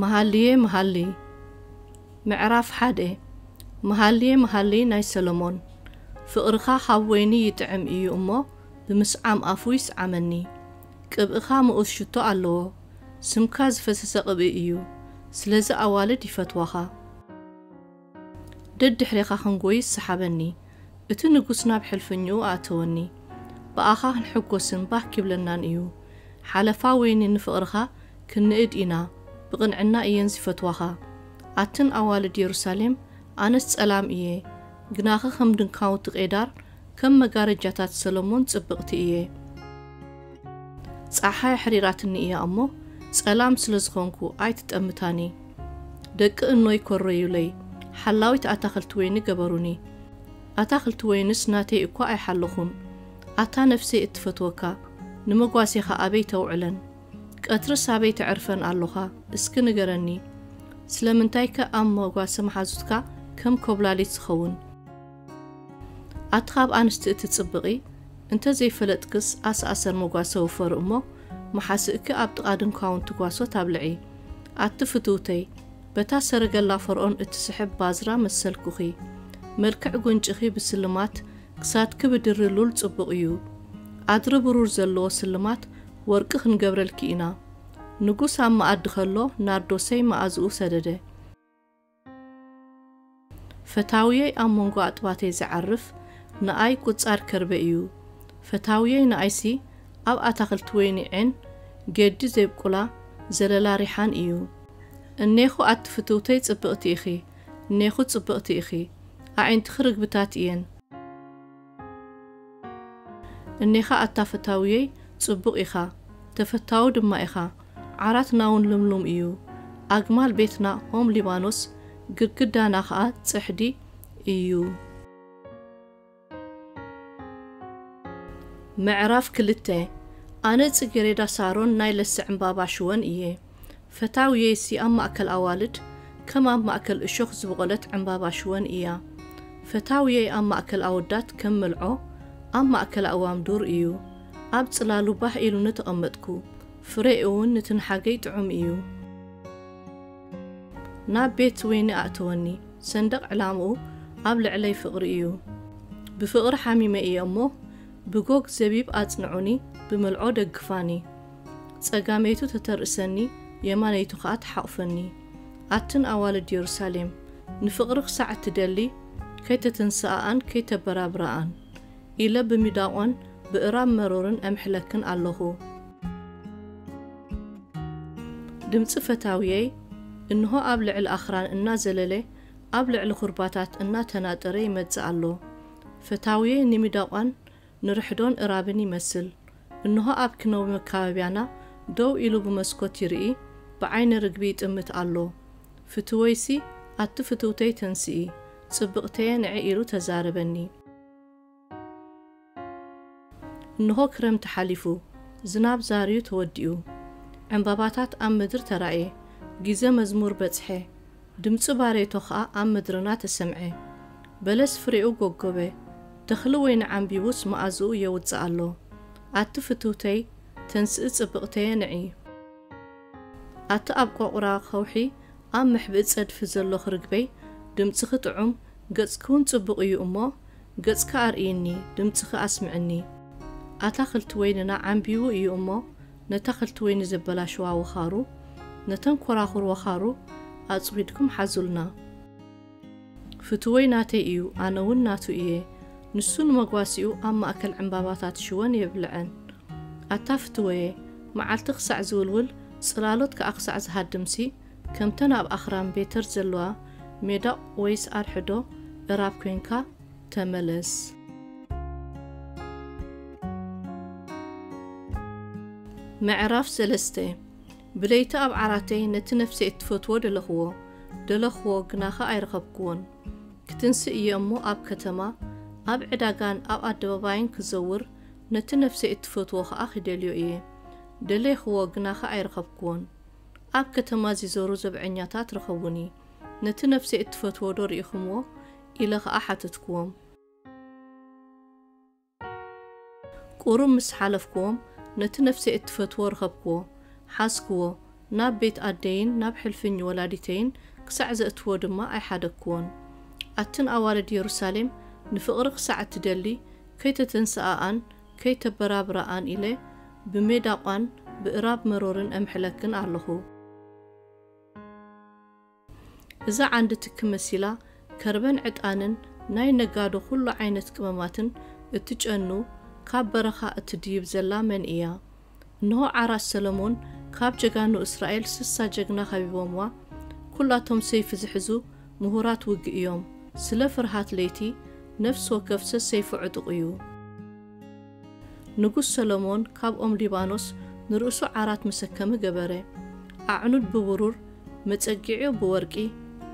መሃልየ መሃሊ። ምዕራፍ ሓደ። መሃልየ መሃሊ ናይ ሰሎሞን። ፍቕርኻ ካብ ወይኒ ይጥዕም እዩ እሞ፣ ብምስዓም ኣፉ ይስዓመኒ። ቅብእኻ ምኡዝ ሽቶ ኣለዎ፣ ስምካ ዝፈሰሰ ቅብእ እዩ፣ ስለዚ ኣዋልድ ይፈትዋኻ። ደድሕሬኻ ክንጎይስ ሰሓበኒ። እቲ ንጉስ ናብ ሕልፍኝኡ ኣእተወኒ። ብኣኻ ክንሕጎስን ባህ ኪብለናን እዩ። ሓለፋ ወይኒ ንፍቕርኻ ክንእድ ኢና፣ ብቕንዕና እየን ዝፈትዋኻ። ኣትን ኣዋልድ የሩሳሌም፣ ኣነስ ጸላም እየ፣ ግናኸ ከም ድንካውንቲ ቄዳር፣ ከም መጋረጃታት ሰሎሞን ጽብቕቲ እየ። ጸሓይ ኣሕሪራትኒ እያ እሞ፣ ጸላም ስለ ዝኾንኩ ኣይትጠምታኒ። ደቂ እኖይ ኮረዩለይ፣ ሓላዊት ኣታኽልቲ ወይኒ ገበሩኒ። ኣታኽልቲ ወይንስ ናተይ እኳ ኣይሓለኹን። ኣታ ነፍሰይ እትፈትወካ፣ ንመጓሴኻ ኣበይ ተውዕለን? ቀትርስ ኣበይ ተዕርፈን ኣሎኻ? እስኪ ንገረኒ። ስለምንታይከ ኣብ መጓሰ መሓዙትካ ከም ኮብላሊት ዝኸውን? ኣቲ ካብ ኣንስቲ እትጽብቒ፣ እንተ ዘይፈለጥክስ ኣስኣሰር መጓሰ ውፈሪ እሞ፣ መሓስእኪ ኣብ ጥቓ ድንኳውንቲ ጓሶት ኣብልዒ። ኣቲ ፍትውተይ፣ በታ ሰረገላ ፈርኦን እትስሕብ ባዝራ መሰልኩኺ። መልክዕ ጉንጭኺ ብስልማት፣ ክሳድኪ ብድሪ ሉል ጽቡቕ እዩ። ኣድሪ ብሩር ዘለዎ ስልማት ወርቂ ክንገብረልኪ ኢና። ንጉስ ኣብ መኣዲ ከሎ ናርዶሰይ መኣዝኡ ሰደደ። ፈታውየይ ኣብ መንጎ ኣጥባተይ ዝዓርፍ ንኣይ ቁጻር ከርበ እዩ። ፈታውየይ ንኣይሲ ኣብ ኣታኽልቲ ወይኒ ዔን ጌዲ ዜብቁላ ዘለላ ሪሓን እዩ። እኔኹ ኣቲ ፍትውተይ ጽብቕቲ ኢኺ፣ እኔኹ ጽብቕቲ ኢኺ፣ ኣዒንትኺ ርግብታት እየን። እኔኻ ኣታ ፈታውየይ ጽቡቕ ኢኻ፣ ተፈታዊ ድማ ኢኻ። ዓራትና እውን ልምሉም እዩ። ኣግማል ቤትና ሆም ሊባኖስ፣ ግድግዳና ኸኣ ጽሕዲ እዩ። ምዕራፍ ክልተ። ኣነ ጽጌሬዳ ሳሮን ናይ ለሰ ዕምባባ ሽወን እየ። ፈታውየይሲ ኣብ ማእከል ኣዋልድ፣ ከም ኣብ ማእከል እሾኽ ዝበቖለት ዕምባባ ሽወን እያ። ፈታውየይ ኣብ ማእከል ኣወዳት ከም መልዖ፣ ኣብ ማእከል ኣእዋም ዱር እዩ። ኣብ ጽላሉ ባህ ኢሉኒ ተቐመጥኩ፣ ፍሬ እውን ንትንሓገይ ጥዑም እዩ። ናብ ቤት ወይኒ ኣእተወኒ፣ ሰንደቕ ዕላምኡ ኣብ ልዕለይ ፍቕሪ እዩ። ብፍቕሪ ሓሚመ እየ እሞ፣ ብጎግ ዘቢብ ኣጽንዑኒ፣ ብመልዖ ደግፋኒ። ጸጋመይቱ ተተርእሰኒ፣ የማነይቱ ኸኣ ተሓቑፈኒ። ኣትን ኣዋልድ የሩሳሌም፣ ንፍቕሪ ክሳዕ እትደሊ፣ ከይተተንስኣኣን ከይተበራብራኣን ኢለ ብሚዳቖን ብእራብ መሮርን እምሕለክን ኣለኹ። ድምጺ ፈታውየይ እንሆ ኣብ ልዕሊ ኣኽራን እናዘለለ፣ ኣብ ልዕሊ ኹርባታት እናተናጠረ ይመጽእ ኣሎ። ፈታውየይ ንሚዳቋን ንርሕዶን እራብን ይመስል። እንሆ ኣብ ኪኖ መካበብያና ደው ኢሉ ብመስኮት ይርኢ፣ ብዓይኒ ርግቢ ይጥምት ኣሎ። ፍትወይሲ፣ ኣቲ ፍትውተይ ተንስኢ፣ ጽብቕተየ ንዒ ኢሉ ተዛረበኒ። እንሆ ክረምቲ ሓሊፉ፣ ዝናብ ዛርዩ ተወዲኡ፣ ዕምባባታት ኣብ ምድሪ ተራእየ፣ ግዜ መዝሙር በጽሐ፣ ድምጺ ባሬቶ ኸኣ ኣብ ምድርና ተሰምዐ። በለስ ፍሬኡ ጎጎበ፣ ተኽሊ ወይኒ ዓምቢቡስ መኣዝኡ የውጽእ ኣሎ። ኣቲ ፍትውተይ፣ ተንስኢ ጽብቕተየ ንዒ። ኣቲ ኣብ ቆቑራ ኸውሒ ኣብ መሕብኢ ጸድፊ ዘሎኺ ርግበይ፣ ድምጽኺ ጥዑም፣ ገጽኪ እውን ጽቡቕ እዩ እሞ፣ ገጽኪ ኣርእይኒ፣ ድምጽኺ ኣስምዕኒ። ኣታኽልቲ ወይንና ዓምቢቡ እዩ እሞ፣ ነታኽልቲ ወይኒ ዘበላሽዋ ወኻሩ፣ ነተን ኮራኹር ወኻሩ ኣጽዊድኩም ሓዙልና። ፍትወይ ናተይ እዩ፣ ኣነ እውን ናቱ እየ። ንሱ ንመጓሲኡ ኣብ ማእከል ዕምባባታት ሽወን የብልዐን። ኣታ ፍትወየ፣ መዓልቲ ክሳዕ ዝውልውል፣ ጽላሎት ከኣ ክሳዕ ዝሃድምሲ፣ ከምተን ኣብ ኣኽራን ቤተር ዘለዋ ሜዳ ወይስ ኣርሕዶ እራብ ኮይንካ ተመለስ። ምዕራፍ ሰለስተ። ብለይቲ ኣብ ዓራተይ ነቲ ነፍሰይ እትፈትዎ ደለኽዎ፣ ደለኽዎ፣ ግናኸ ኣይረኸብክዎን። ክትንስእ እየ እሞ ኣብ ከተማ፣ ኣብ ዕዳጋን ኣብ ኣደባባይን ክዘውር፣ ነቲ ነፍሰይ እትፈትዎ ኸኣ ክደልዮ እየ። ደሌኽዎ፣ ግናኸ ኣይረኸብክዎን። ኣብ ከተማ ዚዞሩ ዘብዐኛታት ረኸቡኒ። ነቲ ነፍሰይ እትፈትዎ ዶ ርኢኹምዎ? ኢለ ኸኣ ሓተትክዎም። ቁሩብ ምስ ሓለፍክዎም፣ ነቲ ነፍሰይ እትፈትዎ ረኸብክዎ፣ ሓዝክዎ፣ ናብ ቤት ኣደይን ናብ ሕልፍኝ ወላዲተይን ክሳዕ ዘእትዎ ድማ ኣይሓደግክዎን። ኣትን ኣዋልድ የሩሳሌም ንፍቕሪ ክሳዕ እትደሊ፣ ከይተተንስኣኣን ከይተበራብራኣን ኢለ ብሜዳቋን ብእራብ መሮርን እምሕለክን ኣለኹ። እዛ ዓንዲ ትኪ መሲላ፣ ከርበን ዕጣንን ናይ ነጋዶ ኩሉ ዓይነት ቅመማትን እትጨኑ፣ ካብ በረኻ እትድይብ ዘላ መን እያ? እንሆ ዓራት ሰሎሞን ካብ ጀጋኑ እስራኤል ስሳ ጀግና ከቢቦምዋ፣ ኩላቶም ሰይፊ ዝሕዙ ምሁራት ውግእ እዮም። ስለ ፍርሃት ለይቲ ነፍሲ ወከፍ ሰሰይፉ ዕጡቕ እዩ። ንጉስ ሰሎሞን ካብ ኦም ሊባኖስ ንርእሱ ዓራት መሰከሚ ገበረ። ኣዕኑድ ብብሩር፣ መጸጊዒኡ ብወርቂ፣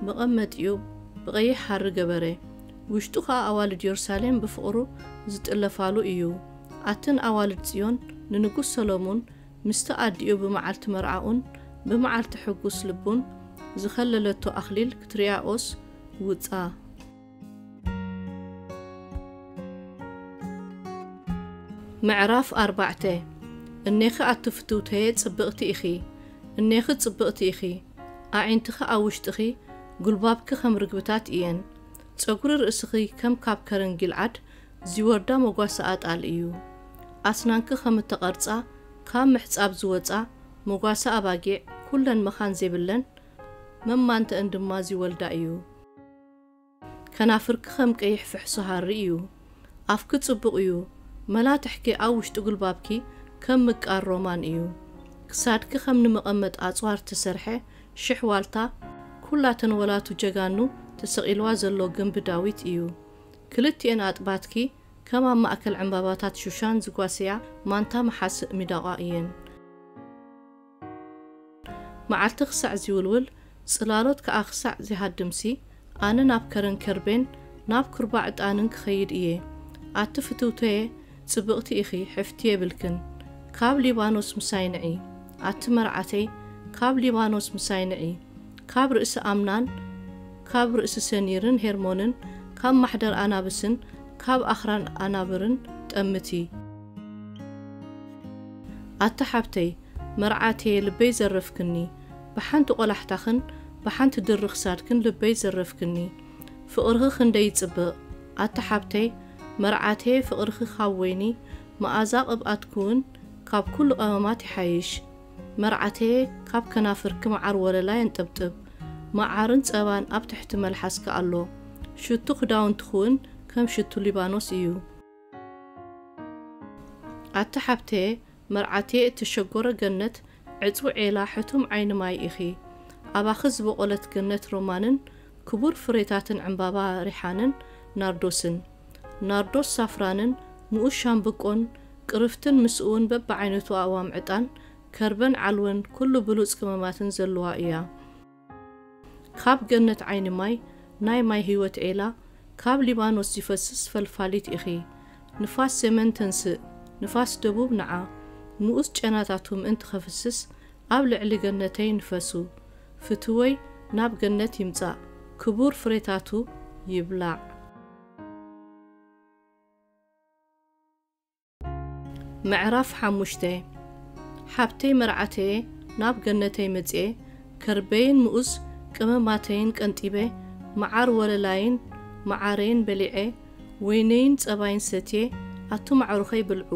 መቐመጢኡ ብቐይሕ ሃሪ ገበረ። ውሽጡ ኸኣ ኣዋልድ የሩሳሌም ብፍቕሩ ዝጥለፋሉ እዩ። ኣትን ኣዋልድ ጽዮን ንንጉስ ሰሎሞን ምስቲ ኣዲኡ ብመዓልቲ መርዓኡን ብመዓልቲ ሕጉስ ልቡን ዝኸለለቶ ኣኽሊል ክትሪኣኦስ ውጻ። ምዕራፍ ኣርባዕተ። እኔኺ ኣቲ ፍትውተየ ጽብቕቲ ኢኺ፣ እኔኺ ጽብቕቲ ኢኺ፣ ኣዒንትኺ ኣብ ውሽጥኺ፣ ጉልባብኪ ከም ርግብታት እየን። ጸጉሪ ርእስኺ ከም ካብ ከረን ጊልዓድ ዚወርዳ መጓሰ ኣጣል እዩ። ኣስናንኪ ከም እተቐርጻ፣ ካብ ምሕጻብ ዝወጻ መጓሰ ኣባጊዕ፣ ኩለን መኻን ዜብለን፣ መማንተአን ድማ ዚወልዳ እዩ። ከናፍርኪ ኸም ቀይሕ ፍሕሶ ሃሪ እዩ። ኣፍኪ ጽቡቕ እዩ። መላትሕኪ ኣብ ውሽጢ ጉልባብኪ ከም ምቃር ሮማን እዩ። ክሳድኪ ኸም ንመቐመጥ ኣጽዋር እተሰርሐ ሽሕ ዋልታ፣ ኩላተን ወላቱ ጀጋኑ ተሰቒልዋ ዘሎ ግምቢ ዳዊት እዩ። ክልቲኤን ኣጥባትኪ ከም ኣብ ማእከል ዕምባባታት ሹሻን ዝጓሰያ ማንታ መሓስእ ሚዳቋ እየን። መዓልቲ ክሳዕ ዚውልውል፣ ጽላሎት ከኣ ክሳዕ ዚሃድምሲ፣ ኣነ ናብ ከረን ከርቤን ናብ ኩርባ ዕጣንን ክኸይድ እየ። ኣቲ ፍትውተየ፣ ጽብቕቲ ኢኺ፣ ሕፍቲ የብልክን። ካብ ሊባኖስ ምሳይ ንዒ። ኣቲ መርዓተይ፣ ካብ ሊባኖስ ምሳይ ንዒ። ካብ ርእሲ ኣምናን፣ ካብ ርእሲ ሰኒርን ሄርሞንን፣ ካብ ማሕደር ኣናብስን፣ ካብ ኣኽራን ኣናብርን ጠምቲ። ኣቲ ሓብተይ፣ መርዓተየ፣ ልበይ ዘረፍክኒ። ብሓንቲ ቈላሕታኽን ብሓንቲ ድሪ ክሳድክን ልበይ ዘረፍክኒ። ፍቕርኺ ክንደይ ይጽብቕ። ኣቲ ሓብተይ፣ መርዓተየ፣ ፍቕርኺ ካብ ወይኒ መኣዛ ቅብኣትኪውን ካብ ኩሉ ቀመማት ይሓይሽ። መርዓተየ፣ ካብ ከናፍርኪ መዓር ወለላ የንጠብጥብ። መዓርን ጸባን ኣብ ትሕቲ መልሓስኪ ኣሎ። ሽቱ ክዳውንትኺውን ከም ሽቱ ሊባኖስ እዩ። ኣቲ ሓብተየ፣ መርዓተየ፣ እተሸጎረ ገነት፣ ዕጽዊ ዔላ፣ ሕቱም ዓይኒ ማይ ኢኺ። ኣባኺ ዝበቖለት ገነት ሮማንን ክቡር ፍሬታትን ዕምባባ ሪሓንን ናርዶስን። ናርዶስ ሳፍራንን ምኡዝ ሻምብቆን ቅርፍትን ምስኡውን በብዓይነቱ ኣእዋም ዕጣን፣ ከርበን ዓልወን ኩሉ ብሉጽ ክመማትን ዘለዋ እያ። ካብ ገነት ዓይኒ ማይ፣ ናይ ማይ ህይወት ዔላ፣ ካብ ሊባኖስ ዚፈስስ ፈልፋሊት ኢኺ። ንፋስ ሰሜን ተንስእ፣ ንፋስ ደቡብ ንዓ፣ ምኡዝ ጨናታቱ ምእንቲ ኸፍስስ፣ ኣብ ልዕሊ ገነተይ ንፈሱ። ፍትወይ ናብ ገነት ይምጻእ፣ ክቡር ፍሬታቱ ይብላዕ። ምዕራፍ ሓሙሽተ። ሓብተይ መርዓተየ፣ ናብ ገነተይ መጺኤ፣ ከርበይን ምኡዝ ቀመማተይን ቀንጢበ፣ መዓር ወለላይን መዓረይን በሊዐ፣ ወይነይን ጸባይን ሰትየ፣ ኣቱም ኣዕሩኸይ ብልዑ፣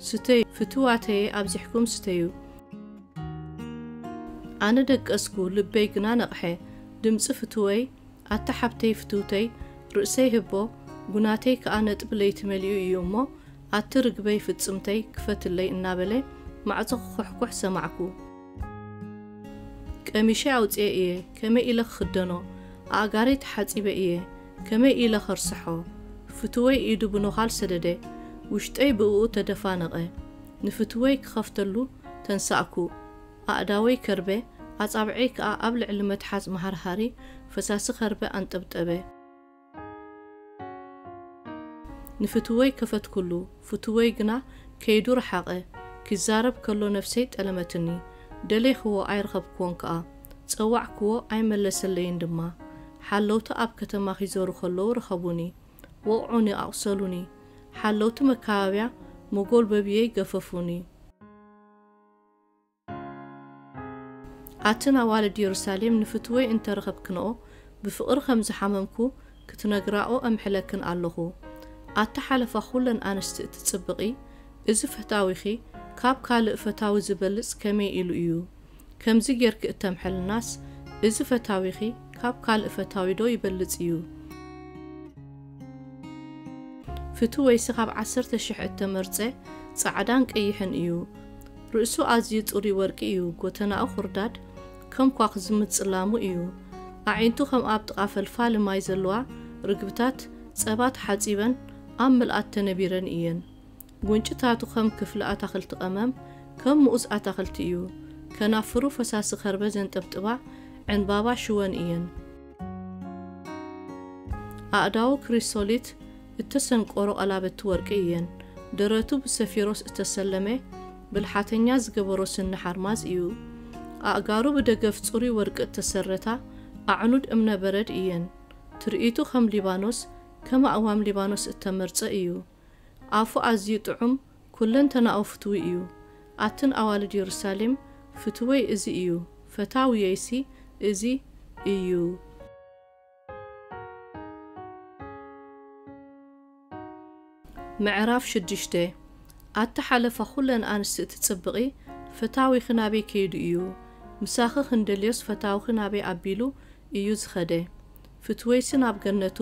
ስተዩ፣ ፍትዋተየ ኣብዚሕኩም ስተዩ። ኣነ ደቀስኩ፣ ልበይ ግና ነቕሐ። ድምጺ ፍትወይ፣ ኣታ ሓብተይ ፍትውተይ፣ ርእሰይ ህቦ፣ ጉናተይ ከኣ ነጥቢ ለይቲ መሊኡ እዩ እሞ፣ ኣቲ ርግበይ ፍጽምተይ ክፈትለይ እናበለ ማዕጾ ክኹሕኩሕ ሰማዕኩ። ቀሚሸይ ኣውጽኤ እየ፣ ከመይ ኢለ ክኽደኖ? ኣእጋረይ ተሓጺበ እየ፣ ከመይ ኢለ ኸርስሖ? ፍትወይ ኢዱ ብኖኻል ሰደደ፣ ውሽጠይ ብእኡ ተደፋነቐ። ንፍትወይ ክኸፍተሉ ተንሳእኩ። ኣእዳወይ ከርበ፣ ኣጻብዐይ ከኣ ኣብ ልዕሊ መትሓዝ መሃርሃሪ ፈሳሲ ከርበ ኣንጠብጠበ። ንፍትወይ ከፈትኩሉ፣ ፍትወይ ግና ከይዱ ረሓቐ። ኪዛረብ ከሎ ነፍሰይ ጠለመትኒ። ደሌኽዎ ኣይረኸብክዎን ከኣ። ጸዋዕክዎ ኣይመለሰለይን ድማ። ሓለውቲ ኣብ ከተማ ኺዞሩ ኸለዉ ረኸቡኒ። ወቕዑኒ፣ ኣቑሰሉኒ። ሓለውቲ መካባብያ መጎልበብየይ ገፈፉኒ። ኣትን ኣዋልድ የሩሳሌም ንፍትወይ እንተረኸብክንኦ፣ ብፍቕሪ ከም ዝሓመምኩ ክትነግራኦ እምሕለክን ኣለኹ። ኣታ ሓለፋ ኩለን ኣንስቲ እትጽብቒ፣ እዚ ፈታዊኺ ካብ ካልእ ፈታዊ ዝበልጽ ከመይ ኢሉ እዩ? ከምዚ ጌርኪ እተምሕልናስ፣ እዚ ፈታዊኺ ካብ ካልእ ፈታዊ ዶ ይበልጽ እዩ? ፍትወይሲ ካብ ዓሰርተ ሽሕ እተመርጸ ጻዕዳን ቀይሕን እዩ። ርእሱ ኣዝዩ ጽሩይ ወርቂ እዩ፣ ጎተናኡ ኹርዳድ ከም ኳኽ ዝምጽላሙ እዩ። ኣዒንቱ ከም ኣብ ጥቓ ፈልፋሊ ማይ ዘለዋ ርግብታት ጸባ ተሓጺበን ኣብ ምልኣት ተነቢረን እየን። ጉንጭታቱ ከም ክፍሊ ኣታኽልቲ ቀመም፣ ከም ምኡዝ ኣታኽልቲ እዩ። ከናፍሩ ፈሳሲ ከርበ ዘንጠብጥባ ዕንባባ ሽወን እየን። ኣእዳዉ ክሪሶሊት እተሰንቆሮ ቀላበቲ ወርቂ እየን። ደረቱ ብሰፊሮስ እተሰለመ ብልሓተኛ ዝገበሮ ስኒ ሓርማዝ እዩ። ኣእጋሩ ብደገፍ ጽሩይ ወርቂ እተሰረታ ኣዕኑድ እምነ በረድ እየን። ትርኢቱ ከም ሊባኖስ፣ ከም ኣእዋም ሊባኖስ እተመርጸ እዩ። ኣፉ ኣዝዩ ጥዑም፣ ኩለንተናኡ ፍትዊ እዩ። ኣትን ኣዋልድ የሩሳሌም፣ ፍትወይ እዚ እዩ፣ ፈታውየይሲ እዚ እዩ። ምዕራፍ ሽዱሽተ። ኣታ ሓለፋ ኩለን ኣንስቲ እትጽብቒ፣ ፈታዊኺ ናበይ ከይዱ እዩ? ምሳኺ ክንደልዮስ ፈታውኺ ናበይ ኣቢሉ እዩ ዝኸደ? ፍትወይሲ ናብ ገነቱ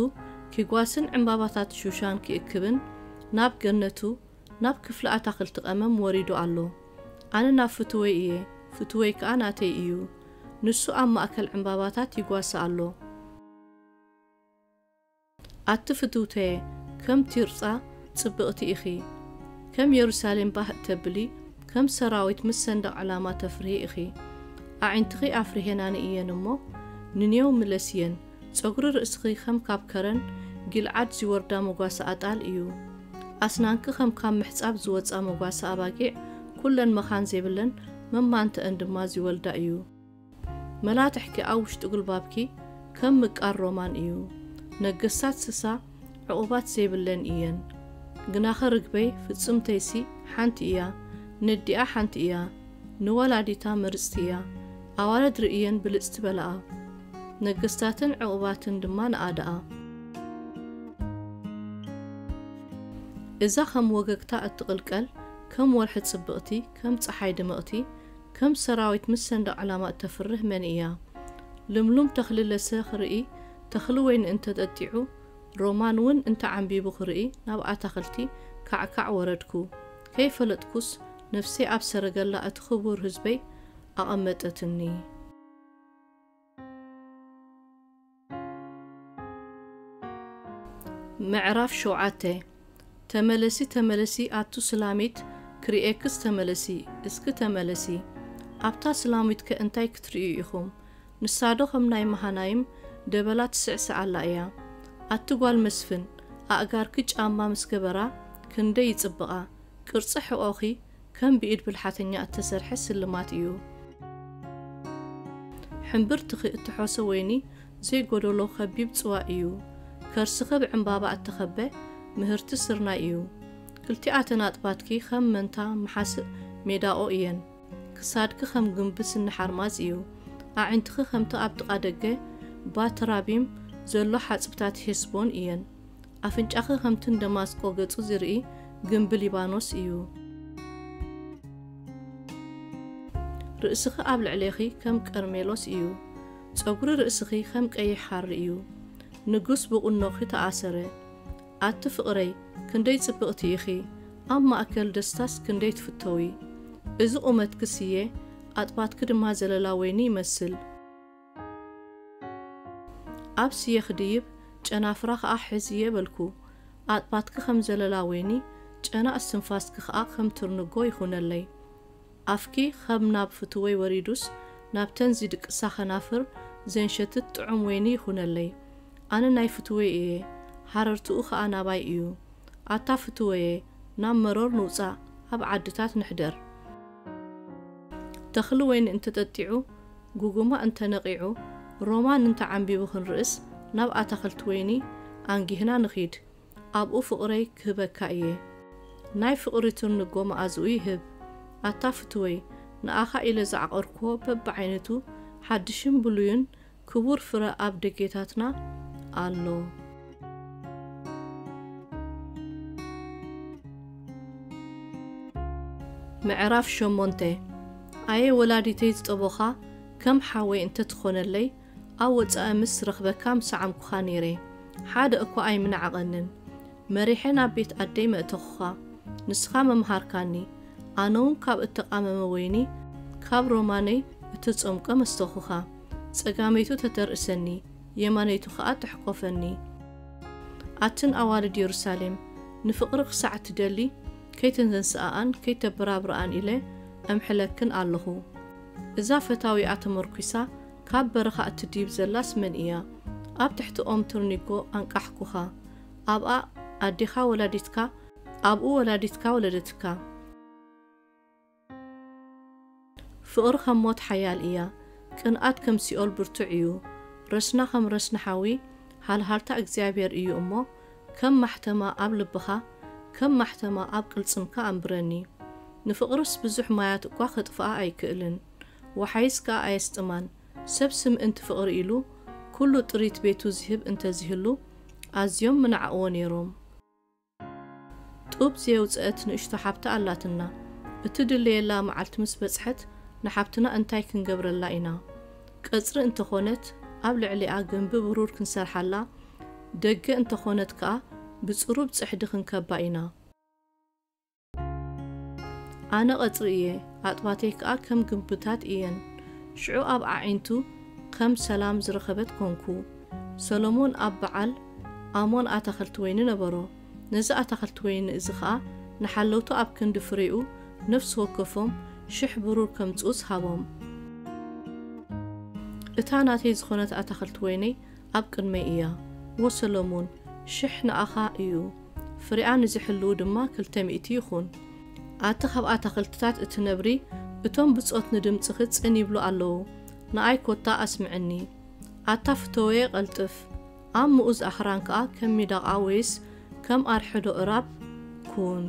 ኪጓስን ዕምባባታት ሹሻን ኪእክብን ናብ ገነቱ፣ ናብ ክፍሊ ኣታኽልቲ ቀመም ወሪዱ ኣሎ። ኣነ ናብ ፍትወይ እየ፣ ፍትወይ ከኣ ናተይ እዩ። ንሱ ኣብ ማእከል ዕምባባታት ይጓሲ ኣሎ። ኣቲ ፍትውተየ፣ ከም ቲርጻ ጽብቕቲ ኢኺ። ከም የሩሳሌም ባህ እተብሊ፣ ከም ሰራዊት ምስ ሰንደቕ ዕላማ ተፍርሂ ኢኺ። ኣዒንትኺ ኣፍሪሄናኒ እየን እሞ፣ ንኔው ምለስየን። ጸጉሪ ርእስኺ ከም ካብ ከረን ጊልዓድ ዚወርዳ መጓሰ ኣጣል እዩ። ኣስናንኪ ከም ካብ ምሕጻብ ዝወጻ መጓሰ ኣባጊዕ፣ ኩለን መኻን ዜብለን መማንተአን ድማ ዚወልዳ እዩ። መላትሕኪ ኣብ ውሽጢ ጉልባብኪ ከም ምቃር ሮማን እዩ። ነገስታት ስሳ ዕቑባት ዘይብለን እየን። ግናኸ ርግበይ ፍጽምተይሲ ሓንቲ እያ፣ ነዲኣ ሓንቲ እያ፣ ንወላዲታ ምርጽቲ እያ። ኣዋልድ ርእየን ብልጽቲ በላኣ፣ ነገስታትን ዕቑባትን ድማ ንኣዳኣ። እዛ ከም ወገግታ እትቕልቀል፣ ከም ወርሒ ጽብቕቲ፣ ከም ጸሓይ ድምቕቲ፣ ከም ሰራዊት ምስ ሰንደቕ ዕላማ እተፍርህ መን እያ? ልምሉም ተኽሊ ለሰ ክርኢ፣ ተኽሊ ወይኒ እንተጠጢዑ፣ ሮማን እውን እንተዓምቢቡ ክርኢ ናብ ኣታኽልቲ ካዕካዕ ወረድኩ። ከይፈለጥኩስ ነፍሰይ ኣብ ሰረገላ እቲ ክቡር ህዝበይ ኣቐመጠትኒ። ምዕራፍ ሸውዓተ። ተመለሲ፣ ተመለሲ፣ ኣቱ ስላሚት፣ ክርእየክስ ተመለሲ፣ እስኪ ተመለሲ። ኣብታ ስላሚትከ እንታይ ክትርእዩ ኢኹም? ንሳዶ ከም ናይ መሃናይም ደበላ ትስዕስዕ ኣላ እያ። ኣቲ ጓል መስፍን፣ ኣእጋርኪ ጫማ ምስ ገበራ ክንደይ ይጽብቓ። ቅርጺ ሕቖኺ ከም ብኢድ ብልሓተኛ እተሰርሐ ስልማት እዩ። ሕምብርትኺ እተሖሰ ወይኒ ዘይጎደሎ ከቢብ ጽዋ እዩ። ከርስኺ ብዕምባባ እተኸበ ምህርቲ ስርናይ እዩ። ክልቲኣተን ኣጥባትኪ ከም መንታ መሓስእ ሜዳኦ እየን። ክሳድኪ ከም ግምቢ ስኒ ሓርማዝ እዩ። ኣዒንትኺ ከምቲ ኣብ ጥቓ ደገ ባትራቢም ዘሎ ሓጽብታት ሄስቦን እየን። ኣፍንጫኺ ከምቲ ንደማስቆ ገጹ ዝርኢ ግምቢ ሊባኖስ እዩ። ርእስኺ ኣብ ልዕሌኺ ከም ቀርሜሎስ እዩ። ጸጉሪ ርእስኺ ከም ቀይሕ ሃሪ እዩ። ንጉስ ብቑኖኺ ተኣሰረ። ኣቲ ፍቕረይ፣ ክንደይ ጽብቕቲ ኢኺ! ኣብ ማእከል ደስታስ ክንደይ ትፍተዊ! እዚ ቁመትኪ ስየ፣ ኣጥባትኪ ድማ ዘለላ ወይኒ ይመስል። ኣብ ስየ ክድይብ፣ ጨናፍራ ኸኣ ሕዝየ በልኩ። ኣጥባትኪ ከም ዘለላ ወይኒ፣ ጨና እስትንፋስኪ ኸኣ ከም ትርንጎ ይኹነለይ። ኣፍኪ ኸም ናብ ፍትወይ ወሪዱስ፣ ናብተን ዚድቅሳ ኸናፍር ዜንሸትት ጥዑም ወይኒ ይኹነለይ። ኣነ ናይ ፍትወይ እየ፣ ሃረርትኡ ኸኣ ናባይ እዩ። ኣታ ፍትወየ፣ ናብ መሮር ንውጻእ፣ ኣብ ዓድታት ንሕደር። ተኽሊ ወይኒ እንተጠጢዑ፣ ጉጉማ እንተነቒዑ፣ ሮማን እንተዓምቢቡ ክንርእስ፣ ናብ ኣታኽልቲ ወይኒ ኣንጊህና ንኺድ። ኣብኡ ፍቕረይ ክህበካ እየ። ናይ ፍቕሪ ትርንጎ መኣዝኡ ይህብ። ኣታ ፍትወይ፣ ንኣኻ ኢለ ዝዓቐርኩዎ በብዓይነቱ ሓድሽን ብሉይን ክቡር ፍረ ኣብ ደጌታትና ኣሎ። ምዕራፍ ሸሞንተ። ኣየ ወላዲተይ ዝጠቦኻ ከም ሓወይ እንተትኾነለይ፣ ኣብ ወጻኢ ምስ ረኽበካ ምሰዓምኩኻ ነይረ። ሓደ እኳ ኣይምነዓቐንን። መሪሐ ናብ ቤት ኣደይ መእተኹኻ። ንስኻ መምሃርካኒ። ኣነውን ካብ እተቓመመ ወይኒ፣ ካብ ሮማነይ እተጸምቀ መስተኹኻ። ጸጋመይቱ ተተርእሰኒ፣ የማነይቱ ኸኣ ተሕቆፈኒ። ኣትን ኣዋልድ የሩሳሌም፣ ንፍቕሪ ክሳዕ እትደሊ፣ ከይተንዘንስኣኣን ከይተበራብርኣን ኢለ እምሕለክን ኣለኹ። እዛ ፈታዊኣ ተመርኲሳ ካብ በረኻ እትድይብ ዘላስ መን እያ? ኣብ ትሕቲ ኦም ትርኒጎ ኣንቃሕኩኻ። ኣብኣ ኣዴኻ ወላዲትካ፣ ኣብኡ ወላዲትካ ወለደትካ። ፍቕሪ ከም ሞት ሓያል እያ፣ ቅንኣት ከም ሲኦል ብርቱዕ እዩ። ረስና ከም ረስኒ ሓዊ፣ ሃልሃልታ እግዚኣብሔር እዩ እሞ፣ ከም ማሕተማ ኣብ ልብኻ፣ ከም ማሕተማ ኣብ ቅልጽምካ ኣንብረኒ። ንፍቕርስ ብዙሕ ማያት እኳ ከጥፍኣ ኣይክእልን፣ ወሓይዝ ከኣ ኣየስጥማን። ሰብ ስምእንቲ ፍቕሪ ኢሉ፣ ኩሉ ጥሪት ቤቱ ዝህብ እንተዝህሉ፣ ኣዝዮም ምነዓቕዎ ነይሮም። ጡብ ዘየውጽአት ንእሽቶ ሓብቲ ኣላትና። እትድለየላ መዓልቲ ምስ በጽሐት፣ ንሓብትና እንታይ ክንገብረላ ኢና? ቀጽሪ እንተኾነት፣ ኣብ ልዕሊኣ ግምቢ ብሩር ክንሰርሓላ፣ ደገ እንተኾነት ከኣ ብጽሩብ ጽሕዲ ክንከባ ኢና። ኣነ ቀጽሪ እየ፣ ኣጥባተይ ከኣ ከም ግምብታት እየን። ሽዑ ኣብ ኣዒንቱ ከም ሰላም ዝረኸበት ኮንኩ። ሰሎሞን ኣብ በዓል ኣሞን ኣታኽልቲ ወይኒ ነበሮ። ነዚ ኣታኽልቲ ወይኒ እዚ ኸኣ ንሓለውቱ ኣብ ክንዲ ፍሬኡ ነፍሲ ወከፎም ሽሕ ብሩር ከምጽኡስ ሃቦም። እታ ናተይ ዝኾነት ኣታኽልቲ ወይነይ ኣብ ቅድመይ እያ። ወሰሎሞን፣ ሽሕ ንኣኻ እዩ፣ ፍሬኣ ንዝሕልዉ ድማ ክልተ ሚእቲ ይኹን። ኣቲ ካብ ኣታኽልትታት እትነብሪ፣ እቶም ብጾት ንድምጽኺ ጽን ይብሉ ኣለዉ፣ ንኣይ ኮታ ኣስምዕኒ። ኣታ ፍተወየ ቀልጥፍ፣ ኣብ ምኡዝ ኣኽራን ከኣ ከም ሚዳቓ ወይስ ከም ኣርሕዶ እራብ ኩን።